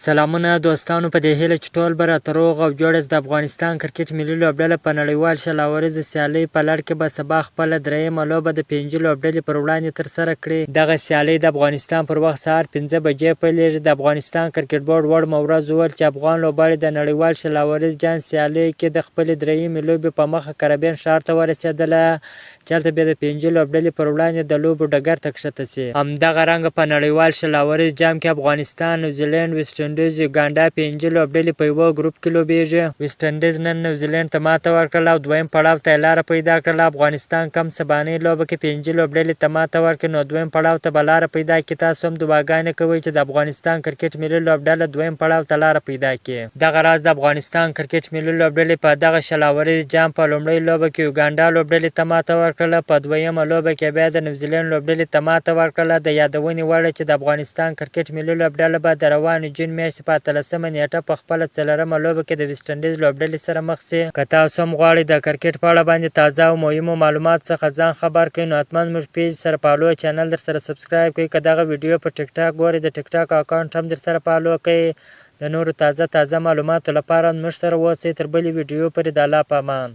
سلامونه دوستانو په دې هیله چې ټول به راته روغ او جوړ یاست. د افغانستان کرکټ ملي لوبډله په نړیوال 20 اوریزه سیالۍ په لړ کې به سبا خپله درېیمه لوبه د پنجي لوبډلې پر وړاندې ترسره کړي. دغه سیالۍ د افغانستان پر وخت سهار 5 بجې پیلېږي. د افغانستان کرکټ بورډ وړمه ورځ وویل چې افغان لوبغاړي د نړیوال 20 اوریز جام سیالیو کې د خپلې درېیمې لوبې په مخه کربین ښار ته ورسېدله چې هلته بیا د پنجي لوبډلې پر وړاندې د لوبو ډګر ته کښته شي. همدغه رنګه په نړیوال 20 اوریز جام کې افغانستان، نیوزیلینډ، ویسټ انډیز، یوګانډا، پنجي لوبډلې په یوه ګروپ کې لوبیږي. ویسټ انډیز نن نیوزیلینډ ته ماته ورکړله او دویم پړاو ته یې لاره پیدا کړله. افغانستان کم سبانۍ لوبه کې پنجي لوبډلې ته ماته ورکړي نو دویم پړاو ته به لاره پیدا کړي. تاسو هم دعاګانې کوئ چې د افغانستان کرکټ ملي لوبډله دویم پړاو ته لاره پیدا کړي. دغه راز د افغانستان کرکټ ملي لوبډلې په دغه 20 اوریز جام په لومړۍ لوبه کې یوګانډا لوبډلې ته ماته ورکړله، په دویمه لوبه کې بیا د نیوزیلینډ لوبډلې ته ماته ورکړله. د یادونې وړ ده چې د افغانستان کرکټ ملي لوبډله به د روانې جون میاشتې په 18 نیټه په خپله څلورمه لوبه کې د ویسټ انډیز لوبډلې سره مخ شي. که تاسو هم غواړئ د کرکټ په اړه باندې تازه او مهمو معلوماتو څخه ځان خبر کړئ نو حتما زموږ پیج سره follow channel درسره subscribe کړئ. که دغه ویډیو په ټیک ټاک ګورئ د ټیک ټاک اکاونټ هم درسره follow کړئ. د نورو تازه تازه معلوماتو لپاره زموږ سره اوسئ. تر بلې ویډیو پورې د الله په امان.